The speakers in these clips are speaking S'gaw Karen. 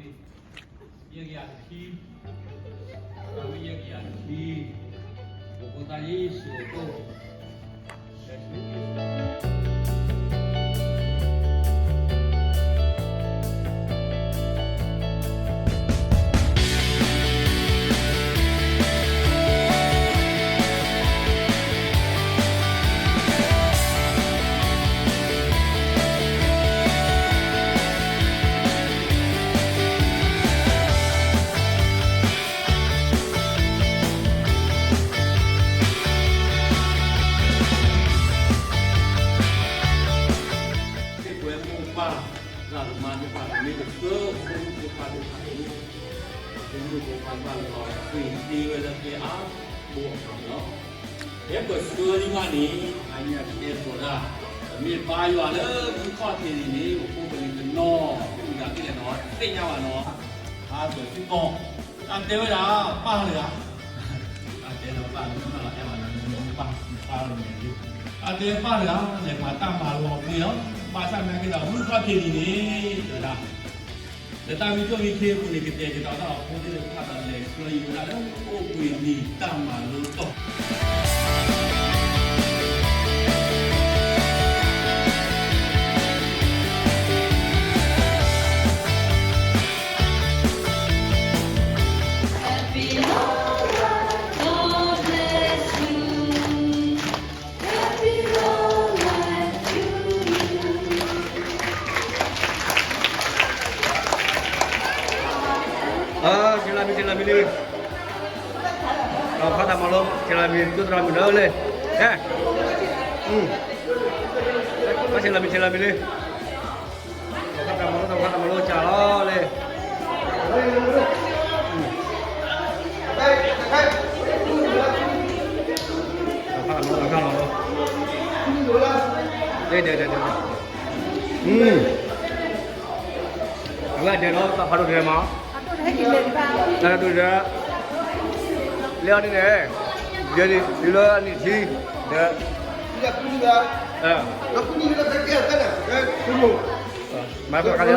ယဲၢ်ကယၤတဆံ, ယဲၢ်ကယၤတဆံ, အိၣ်ဖှိၣ်သးယ့ၣ်ၡူးအခိၣ်, ပှဲၤမိၢ်ပၢ်သရၣ်သမါသ့ၣ်တဖၣ် မ့ၢ်တသ့အိၣ်ဖှိၣ်သ့ၣ်တဖၣ်အံၤ, အိၣ်ဖှိၣ်သ့ၣ်တဖၣ်လၢအဃ့ၢ်သ့ဝဲလၢကျဲအါဘိအီၤန့ၣ်လီၤ. ယဲပဆှၢလံမးန့ၣ် အဟါညါကတဲသကိးတၢ်, ပမ့ၢ်ဘါယွၤလၢမုၢ်ခီၣ်ထံးန့ၣ်န့ၣ် အိၣ်ဖှိၣ်ပလံၤတနီၤ အိၣ်ဒၣ်ကလဲာ်နီၤ သ့ၣ်ညါဘၣ်နီၤ, အါဘၢၣ်စ့ၢ်ကီး, တၢ်တဲဝဲဒၣ် ပၢ်တဂၤ တၢ်တဲလၢပၢ်လၢမုၢ်ခီၣ်လီၤ အဲၣ်ဘၣ်လၢမုၢ်ပၢ်မုၢ်ပၢ်လီၤန့ၣ်, တၢ်တဲပၢ်တဂၤ လဲၤမၤတၢ်မၤလီၤပှ့ၤလီၤ, ဘၣ်ဆၣ်နာ်က့ဒီး မုၢ်ခီၣ်ထံးန့ၣ်န့ၣ် တဲဝဲဒၣ် လၢတၢ်မံၤကၠိၣ်မံၤခ့အပူၤန့ၣ် ကတဲာ်ကတီၤတၢ်အိၣ်ဖှိၣ်သ့ၣ်တဖၣ်ဒီး လဲၤဆှၢယံၤဝဲဒၣ်လၢအိၣ်ဘှံးနံၤတၢ်မၤလိတီၢ် က့ၤလီၤမံၤ က့ၤလီၤမံၤလံ, ဒီးဖးတၢ်မၤလိ က့ၤလီၤမံၤ ဒိၣ်သရၣ်မုၣ်လၢလံ, က့ၤလီၤမံၤ က့ၤလီၤမံၤလံ, ဒီးဖးတၢ်မၤလိ ဒီးဖးတၢ်မၤလိ ကၢ်လီၤလံ, ဒီးဖးတၢ်မၤလိ ဒီးဖးတၢ်မၤလိ ဒဲဒဲဒဲဒဲ, အဝဲဒဲးဒီး တၢ်ဖးဒိၣ်ဒဲးမး, တၢ်ဒိၣ်ဒဲး, လၢအီၤဒ်န့ၣ်, ယဲဒ်လၢအနံၣ်ထံ, ဒီး, မၤဖဲခါလၢ,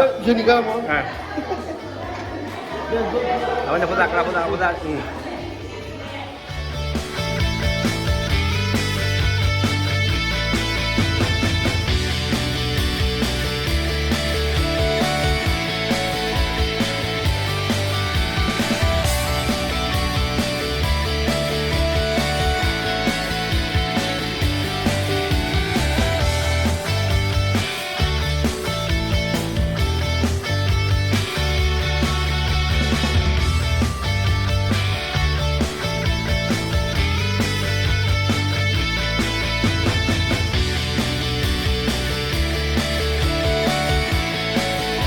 အဝဲန့ၣ်ဖိသၣ်ကျါ ဖိသၣ်ဖိသၣ် လီၤ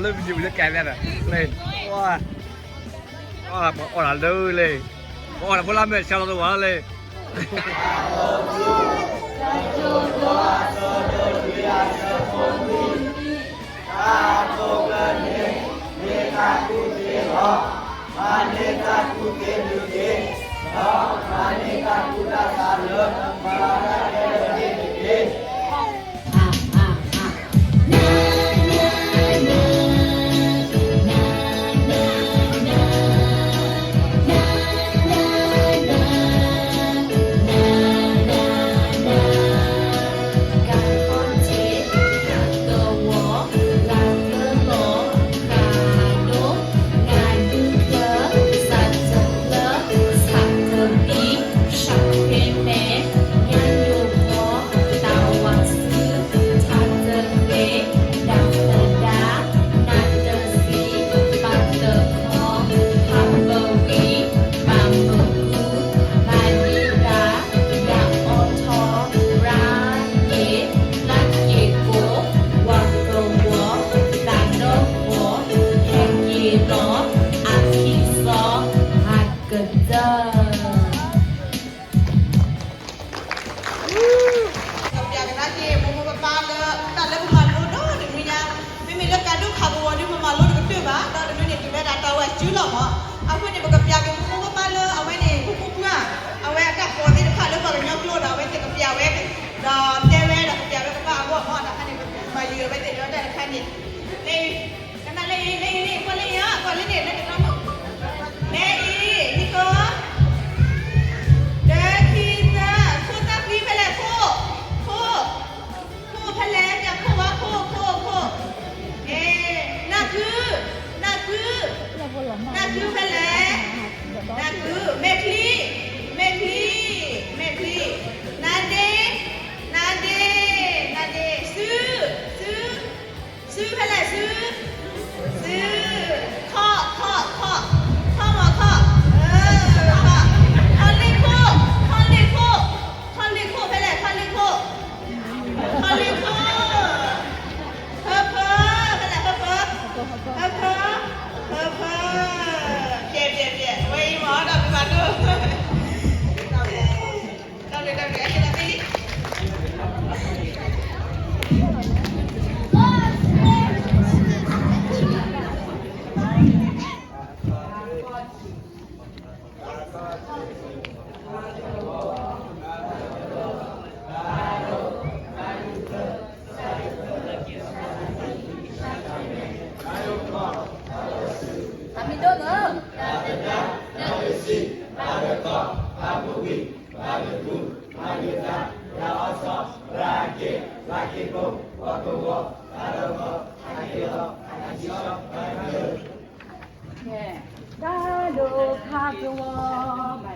လၢ video လၢကဲလဲၣ်ဒီး လၢ ပှၤအီၣ်လၢလၢ ပှၤအီၣ်လၢဖိလၢမဲာ်ဆှးလီၤတဝီလၢ မၤန့ၢ်တၢ်ကူၣ်သ့လီၤ, မၤန့ၢ်တၢ်ကူၣ်သ့န့ၣ်တက့ၢ်, ဒီးမၤန့ၢ်တၢ်ကူၣ်တၢ်ဆးလၢ ပှၤလၢအလဲၤဝဲန့ၣ်တက့ၢ်. ကပျးကဒါက့ၤ မိၢ်မိၢ်ပၢ်ပၢ်လၢ တၢ်လၢပမၤလိဒီတနွံညါ, မ့မ့ၢ်လၢကးဒိၣ်ခးကဝီၤဒုး ပမၤလိတကတၢၢ်ဘၣ်, ဒီးတနွံန့ၣ် တုၤဝဲဒၣ်တၢ်ဝဲစုလီၤမး. အဃိန့ၣ် ပကပျးက့ၤမိၢ်မိၢ်ပၢ်ပၢ်လၢအဝဲန့ၣ် ပူၤပူၤပှၢ် ကီၢ်, ဘါဘိဝံၤ, ဘါယွၤပူၤ, ဘါယွၤသး, ယၤအီစီ, ရၤက့ၤ, ရၤက့ၤဘိ, ဝီကဝီၤ, ဘါလီၤကီၤ, အကံၣ်လီၤအကံၣ်ဆီ, ဘါယွၤ, တၢ်ဒိၣ်ခါကဝီၤ, ဘါ